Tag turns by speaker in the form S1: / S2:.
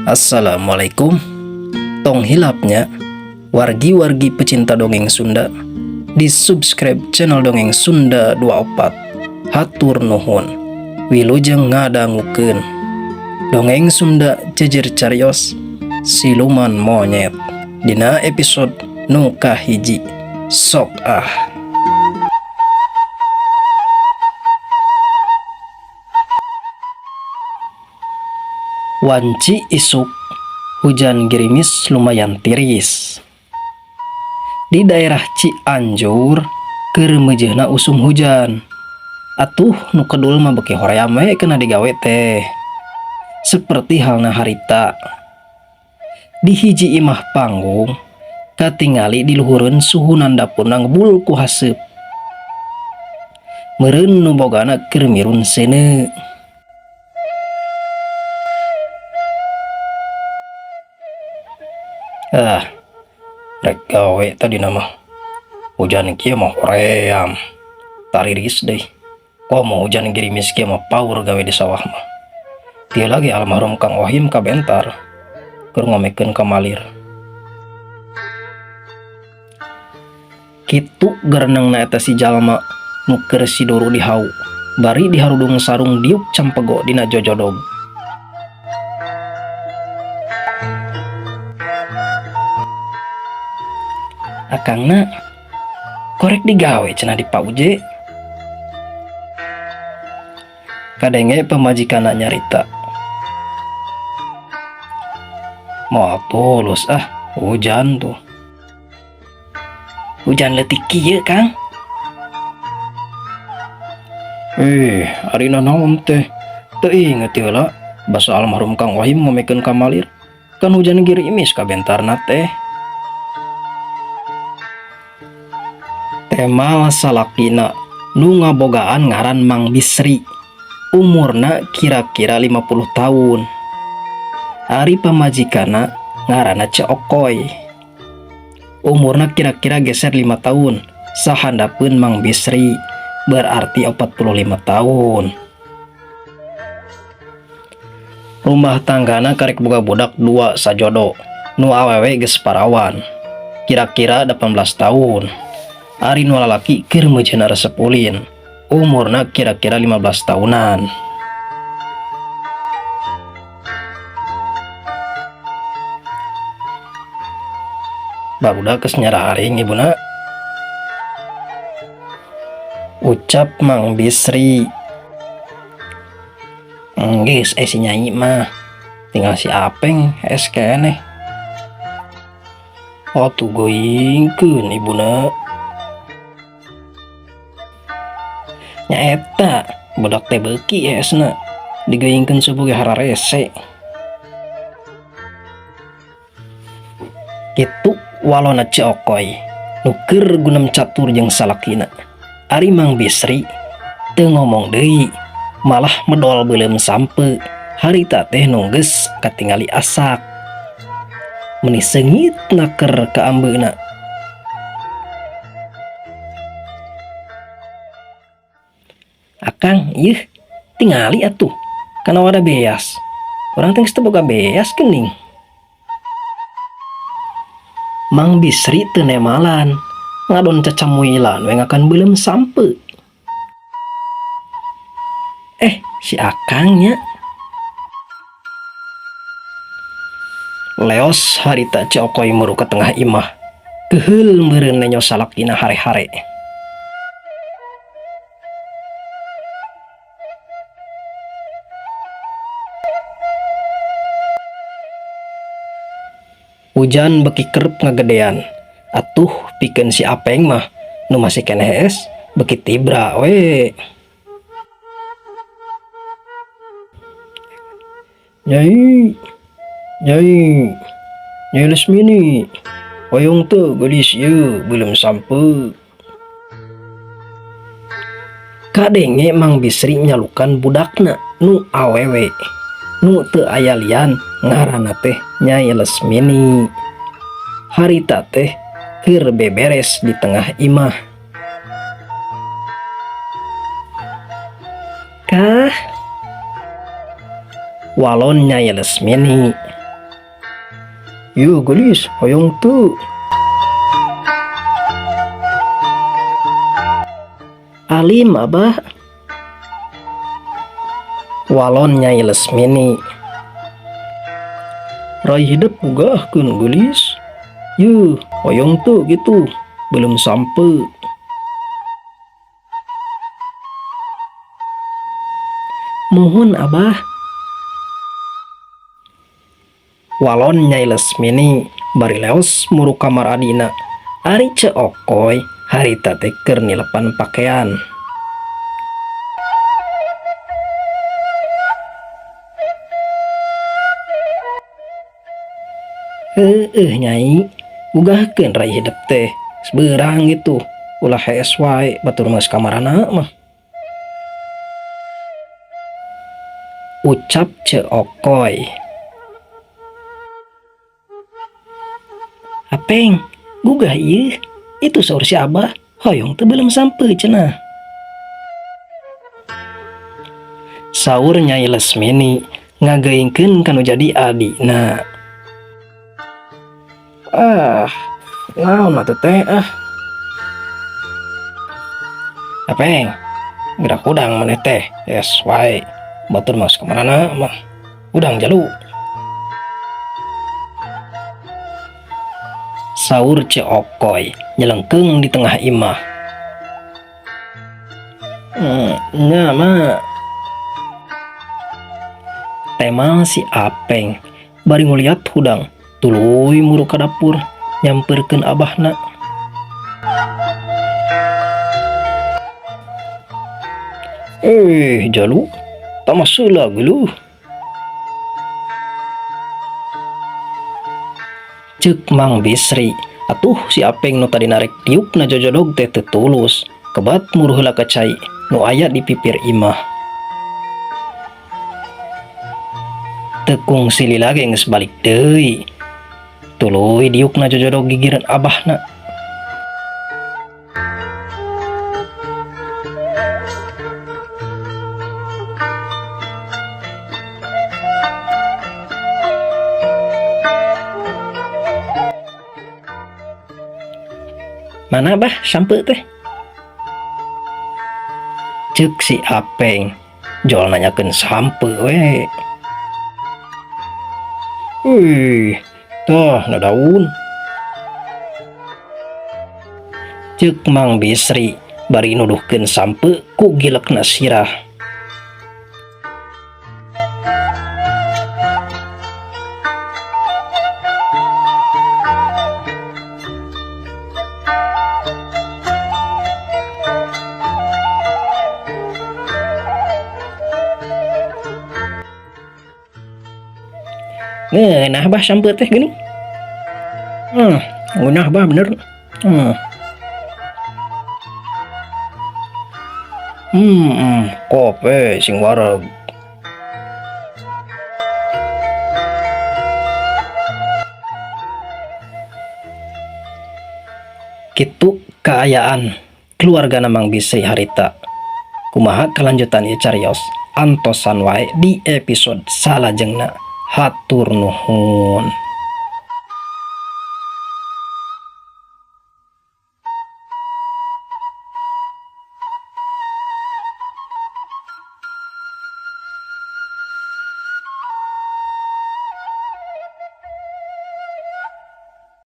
S1: Assalamualaikum. Tong hilap nya, wargi-wargi pecinta dongeng Sunda, di subscribe channel Dongeng Sunda 24. Hatur nuhun. Wilujeng ngadangukeun Dongeng Sunda Jejer Carios Siluman Monyet dina episode nu kahiji. Sok ah. Wanci isuk hujan gerimis lumayan tiris. Di daerah Cianjur keur meujeuhna usum hujan. Atuh nu kedul mah beuki hoream we kena digawe teh. Seperti halna harita. Di hiji imah panggung katingali di luhureun suhunan dapurna ngebul ku haseup. Meureun nu bogana keur mirun seuneu. Ah, rek gawe tadi nama. Hujan kieu mah hoream. Tariris deui. Komo hujan gerimis kieu mah power gawe di sawah mah. Dia lagi almarhum Kang Ohim kabentar keur ngomekeun ka malir. Kitu gerenengna eta si jalma nu keur siduru dihau bari diharudung sarung diuk campego dina jojodog. Akangna korek digawe cenah di Pak Uje. Kadenge pamajikanna nyarita. Moal tulus ah, hujan tuh. Hujan leutik kieu, Kang. Ari nanaon teh? Teu inget heula basa almarhum Kang Wahim ngomekeun ka malir. Kan hujan gerimis kabentarna teh. Temal salakina nu ngabogaan ngaran Mang Bisri. Umurna kira-kira 50 tahun. Ari pamajikanna ngaranna Ceu Okoy. Umurna kira-kira geser 5 tahun sahandapeun Mang Bisri, berarti 45 tahun. Rumah tanggana karek boga budak 2 sajodo, nu awewe geus parawan, kira-kira 18 tahun. Ari nu lalaki keur meujeuhna resep ulin, umurna kira-kira 15 tahunan. Barudak geus nyararing ibuna. Ucap Mang Bisri. Geus si Nyai mah tinggal si Apeng es keneh. Atuh geuingkeun ibuna. Nyaeta budak teh beuki esna digeuingkeun subuh ge hararese. Kitu walona Ceu Okoy nu keur gunem catur jeung salakina. Ari Mang Bisri teu ngomong deui, malah medol beuleum sampe. Harita teh nu geus katingali asak. Meuni seungit naker ka ambeuna. Akang, yeuh, tingali atuh kana wadah beas. Urang teh geus teu boga beas geuning. Mang Bisri teu nemalan, ngadon cacamuilan we ngakan beuleum sampe. Si Akangnya. Leos harita Ceu Okoy muru ke tengah imah. Keheul meureun nenyo salakina hare-hare. Hujan beki kerep ngagedean. Atuh pikeun si Apeng mah nu masih keneh es beki tibra we. Nyai, Nyai, Nyai Lesmini, hoyong teu geulis ieu beuleum sampe. Kadenge Mang Bisri nyalukan budakna nu awewe nu teu aya lian ngaranna teh Nyai Lesmini. Harita teh keur beberes di tengah imah. Kah? Walon Nyai Lesmini. Yeuh geulis, hoyong teu. Alim abah. Walon Nyai Lesmini. Rai hidep gugahkeun geulis. Yeuh, hoyong teu kitu, beuleum sampeu. Muhun abah. Walon Nyai Lesmini bari leos muru kamar adina. Ari Ceu Okoy harita teh keur nilepan pakean. Heueuh Nyai, gugahkeun rai hidep teh, beurang kitu, ulah hees wae batur mah geus kamarana mah. Ucap Ceu Okoy. Apeng, gugah ieu, itu saur si Abah, hoyong teu beuleum sampeu cenah. Saur Nyai Lesmini ngageuingkeun ka nu jadi adina. Ah, naon atuh teh ah. Apeng, gerak hudang maneh teh, es wae. Batur mah kamarana mah. Hudang jalu. Saur Ceu Okoy nyelengkeung di tengah imah. Nya mah. Tema si Apeng bari nguliat hudang tuluy muru ka dapur nyamperkeun abahna. Jalu, tamas heula geuleuh. Ceuk Mang Bisri, atuh si Apeng nu tadi narek diukna jojodog teh teu tulus, kebat muru heula ka cai nu aya di pipir imah. Teu kungsi lila ge geus balik deui. Tuluy diukna jojodog gigireun abahna. Mana bah sampeu teh? Ceuk si Apeng jol nanyakeun sampeu we. Wih, tah na daun. Ceuk Mang Bisri bari nuduhkeun sampeu ku gilekna sirah. Ngeunah bah sampeu teh geuning. Ngeunah bah bener. Kope sing wareg. Kitu kaayaan keluargana Mang Bisri harita. Kumaha kelanjutan ieu carios antosan wae di episode salajengna. Hatur nuhun.